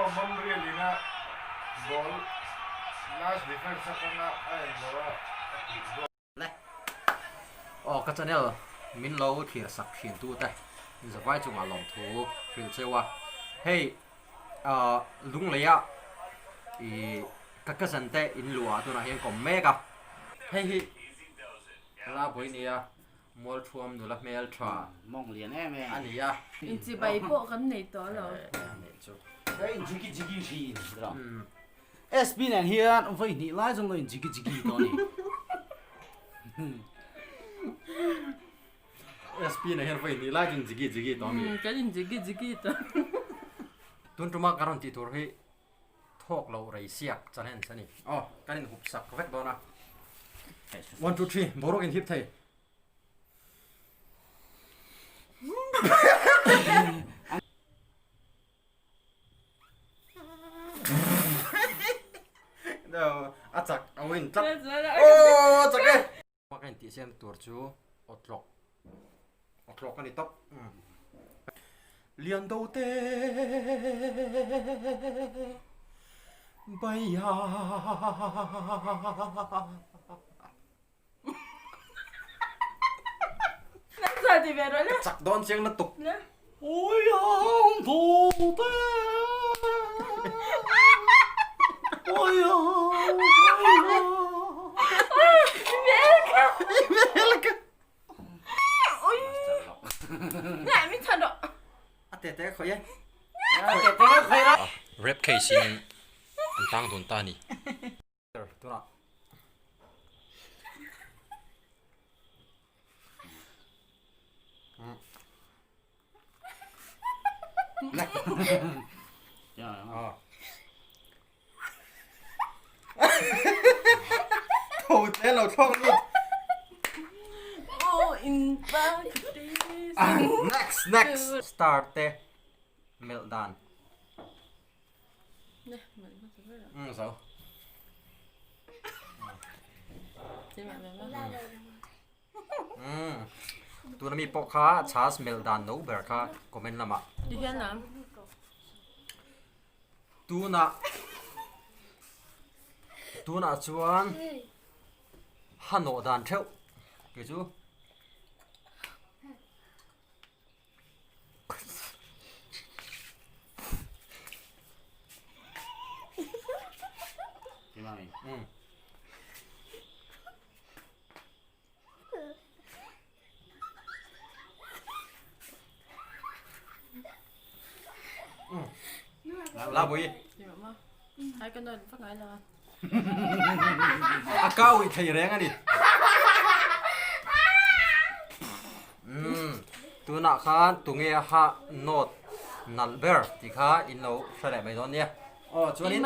Aw Mamrialina ball last defense atanga a en lo a a tih zawk. Le. Aw ka channel min lo thlir sak thin tu te zavai chungah lawmthu hrilh cheu a. Hei ah Lungleia ih ka cousin te in luah tunah hian kawm mek a. Hei hi la buai nia Mualthuam nula hmel tha mawng lian em em a ni a. Inchibai pawh kan nei tawh lo. Ka in jigi jigi thin tiraw. SP nen hian vawi hnih lai zawng lo in jigi jigi tawh a ni. SP nen hian vawi hnih lai chu in jigi jigi tawh a ni. Kan in jigi jigi tawh. Tun tuma ka rawn tih tur hi thawk lo rei siak challenge a ni. Aw kan in hup sak vek dawn a. One two three boruak in hip thei. A chak a win tlat. Aw chak e. Ka intih siam tur chu awtlawk awtlawk a ni tawp. Lian do te Baiya. Chak dawn chiang na tuk. A te te ka khawih e. Rap case in an tang dun ta a ni. Tunah. Tho te lo thlawk lut. Oh, in Next, next. Star te melh dan. Um zo. Um tuna mi pawh kha chhas melh dan no ber kha comment lamah. Tunah tunah chuan ha nawh dan theuh kei chu. La bui. A kau i thei reng a ni. Umm tunah khan tunge a ha note nalh ber tih kha in lo hre leh mai dawn nia. Aw chuanin.